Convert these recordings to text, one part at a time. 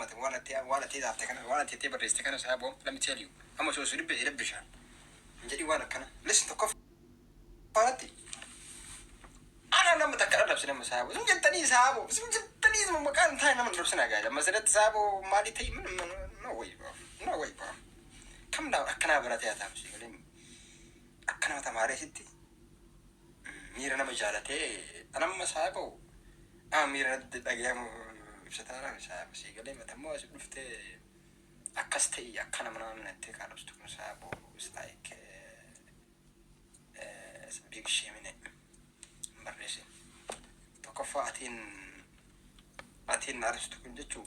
Amma waan ati waan ati taafte kana, waan ati itti barreessite kana, saaboo, let me tell you, amma osoo si dubbe bishaan hin jedhin waan akkana. Listen, tokkoffaatti ana nama takka arrabsine. Amma saaboo sun jettanii, saaboo sun jettanii maqaan taa'e nama arrabsina gaa'ela. Amma asirratti saaboo maalii ta'e? No way, bro, no way, bro. Kam daa akkanaa baratee haa taa'u si galee akka nama tamaareesitti miira nama jaalatee anamma saaboo miira natti dhagayamu ibsataadhaan saaboo si galee matammoo as dhuftee akkas ta'ii akka nama nama natti kaarabsitu kun, saaboo, is like big shame in it. Barreessin tokkoffaa atiin na arabsitu kun jechuu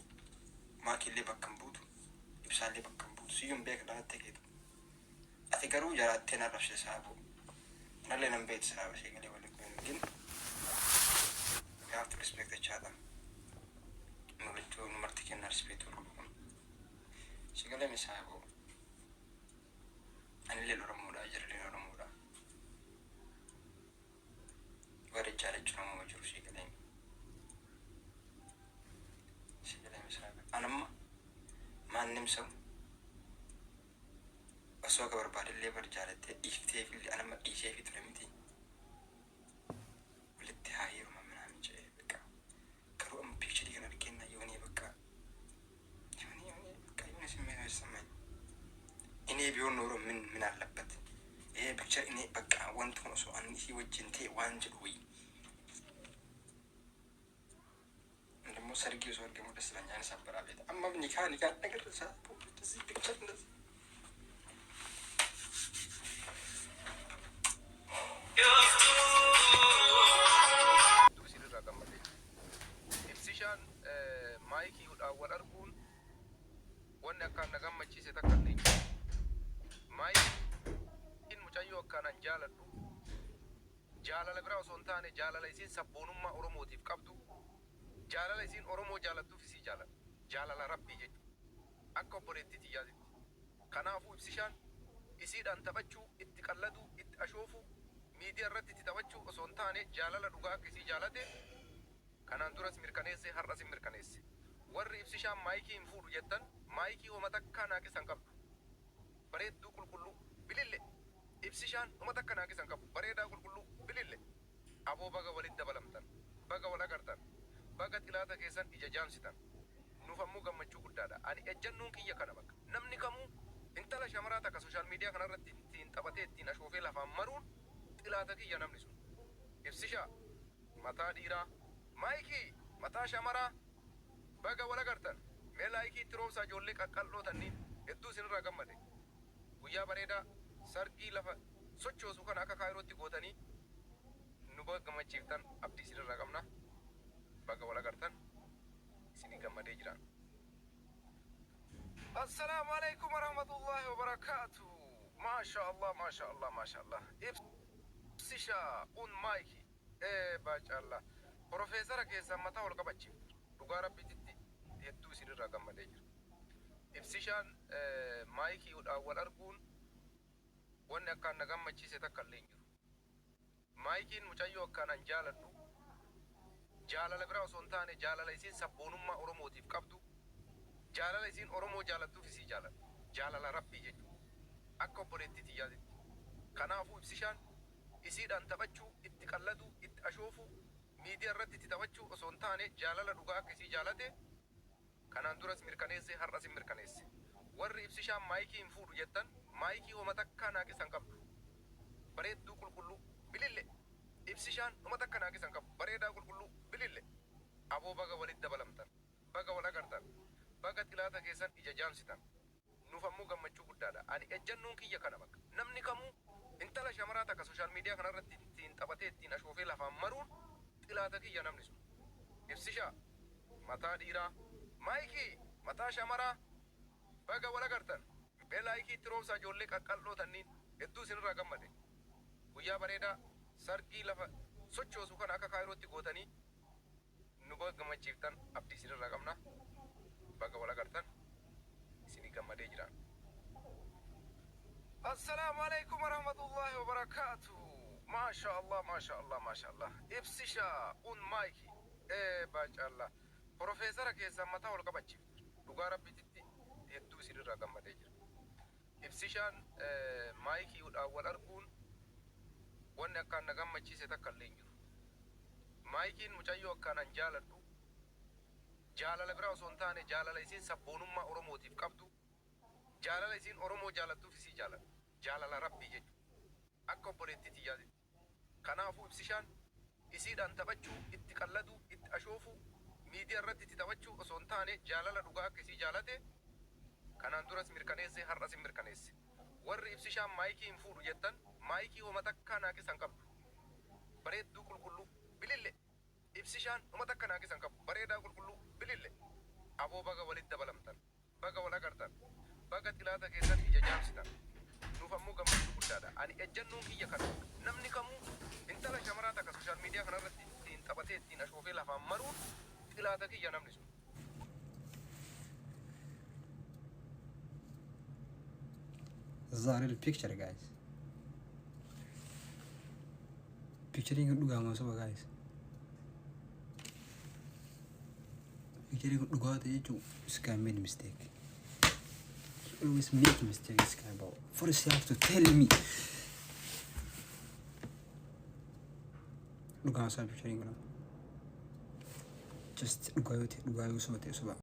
maakiillee bakka hin buutu, ibsaallee bakka hin buutu, siyyuun beeka dhalattee keetu. Ati garuu jaraattee na arrabsite, saaboo. Anallee nan beektu, saaboo, si galee waliin beeknu. We have to respect each other. Nu lachuu nu marti kenna respect wal godhu qabna. Si galee mi, saaboo? Anillee Oromoodha, jarrilleen Oromoodha. Warri jaalachuun ammoo jiru, si galee mi? Si galee mi, saaboo? Anamma ማንም ሰው osoo akka barbaadellee bar jaalattee dhiiftee fi anamma dhiisee fi ture miti. Walitti haa heeruma ምናምን jedhee በቃ garuu amma picture kana argeenna የሆነ በቃ የሆነ የሆነ በቃ የሆነ ስሜት ነው የተሰማኝ። እኔ ቢሆን ኖሮ ምን ምን አለበት ይሄ picture እኔ በቃ wanti kun osoo ani isii wajjin ta'e waan jedhu wayi ደግሞ ሰርጌ osoo argamu ደስ ይለኛል። ሰበራ ቤት amma ኒካ ኒካ ነገር እንደዚህ picture እንደዚህ Hedduu isinirraa gammadee jira. Ibsishaan maayikiidhaan wal arguun wanni akkaan na gammachiise takka illee hin jiru. Maayikiin mucayyoo akkaan an jaaladhu, jaalala biraa osoo hin taane jaalala isiin sabboonummaa Oromootiif qabdu, jaalala isiin Oromoo jaalattuuf isii jaaladha. Jaalala Rabbii jechuudha. Akka obboleettii tiyyaatitti. Kanaafuu ibsishaan isiidhaan taphachuu, itti qalladuu, itti ashoofuu, miidiyaa irratti itti taphachuu osoo hin taane jaalala dhugaa akka isii jaalate kanaan duras mirkaneesse, har'as hin mirkaneesse. Warri ibsishaan maayikii hin fuudhu jettan, maayikii homa takkaa naaqisa hin qabdu. Bareedduu qulqulluu bilille. Ibsishaan homa takka naaqisa hin qabu. Bareedaa qulqulluu bilille. Aboo baga walitti dabalamtan. Baga wal agartan. Baga xilaata keessan ija jaamsitan. Nuuf ammoo gammachuu guddaadha. Ani ejjannoon kiyya kana bakka. Namni kamuu intala shamaraa takka social media kanarratti ittiin taphatee ittiin ashoofee lafaan maruun xilaata kiyya namni sun. Ibsishaa mataa dhiiraa, maayikii mataa shamaraa, baga wal agartan. Mee like itti roobsaa ijoollee qaqqal'oo tanniin. Hedduu isinirraa gammade. Guyyaa bareedaa sargii lafa sochoosu kana akka kaayirootti gootanii nu gammachiiftan abdii isinirraa qabna. Baga wal agartan, isinii gammadee jiraan. Assalaamu alaikum warahmatullahi wabarakaatu. Maasha Allah, maasha Allah, maasha Allah. Ibsisha un maayiki. Ee baacalla. Profeesara keessan mataa ol qabachiiftu. Dhugaa Rabbiititti hedduu isinirraa gammadee jira. Ibsishaan maayikiidhaan wal arguun wanni akkaan na gammachiise takka illee hin jiru. Maayikiin mucayyoo akkaan an jaaladhu, jaalala biraa osoo hin taane jaalala isiin sabboonummaa Oromootiif qabdu, jaalala isiin Oromoo jaalattuuf isii jaaladha. Jaalala Rabbii jechuudha. Akka obboleettii tiyyaatitti. Kanaafuu ibsishaan isiidhaan taphachuu, itti qalladuu, itti ashoofuu, miidiyaa irratti itti taphachuu osoo hin taane jaalala dhugaa akka isii jaalate kanaan duras mirkaneesse, har'as hin mirkaneesse. Warri ibsishaan maayikii hin fuudhu jettan, maayikii homa takkaa naaqisa hin qabdu. Bareedduu qulqulluu bilille. Ibsishaan homa takka naaqisa hin qabu. Bareedaa qulqulluu bilille. Aboo baga walitti dabalamtan. Baga wal agartan. Baga xilaata keessan ija jaamsitan. Nuuf ammoo gammachuu guddaadha. Ani ejjannoon kiyya kana bakka. Namni kamuu intala shamaraa takka social media kanarratti ittiin taphatee ittiin ashoofee lafaan maruun xilaata kiyya namni sun. Ibsishaa mataa dhiiraa, maayikii mataa shamaraa, baga wal agartan. Mee like itti roobsaa ijoollee qaqqal'oo tanniin. Hedduu isinirraa gammade. Guyyaa bareedaa sargii lafa sochoosu kana akka kaayirootti gootanii nu gammachiiftan abdii isinirraa qabna. Baga wal agartan, isinii gammadee jiraan. Assalaamu alaikum warahmatullahi wabarakaatu. Maasha Allah, maasha Allah, maasha Allah. Ibsisha un maayiki. Ee baacalla. Profeesara keessan mataa ol qabachiiftu. Dhugaa Rabbiititti hedduu isinirraa gammadee jira. Ibsishaan Maayikiidhaan wal arguun wanni akkaan na gammachiise takka illee hin jiru. Maayikiin mucayyoo akkaan an jaaladhu, jaalala biraa osoo hin taane jaalala isiin sabboonummaa Oromootiif qabdu, jaalala isiin Oromoo jaalattuuf isii jaaladha. Jaalala Rabbii jechuudha. Akka obboleettii tiyyaatitti. Kanaafuu Ibsishaan isiidhaan taphachuu, itti qalladuu, itti ashoofuu, miidiyaa irratti itti taphachuu osoo hin taane jaalala dhugaa akka isii jaalate kanaan duras mirkaneesse har'as hin mirkaneesse. Warri Ibsishaan Maayikii hin fuudhu jettan Maayikii homa takkaa naaqisa hin qabdu. Bareedduu qulqulluu. Bilille. Ibsishaan homa takka naaqisa hin qabu. Bareedaa qulqulluu. Bilille. Aboo baga walitti dabalamtan. Baga wal agartan. Baga xilaata keessan ija jaamsitan. Nuuf ammoo gammachuu guddaadha. Ani ejjannoon kiyya kanuma. Namni kamuu intala shamaraa takka social media kanarratti ittiin taphatee ittiin ashoofee lafaan maruun xilaata kiyya namni sun. This is a real picture, guys. Picturing kun dhugaa moo soba, guys? Picturing kun dhugaa ta'e jechuun this guy made mistake. He always make mistake, this guy, bro. First you have to tell me. Dhugaa isaa picturing kun. Just dhugaa yoo ta'e, dhugaa yoo soba ta'e soba.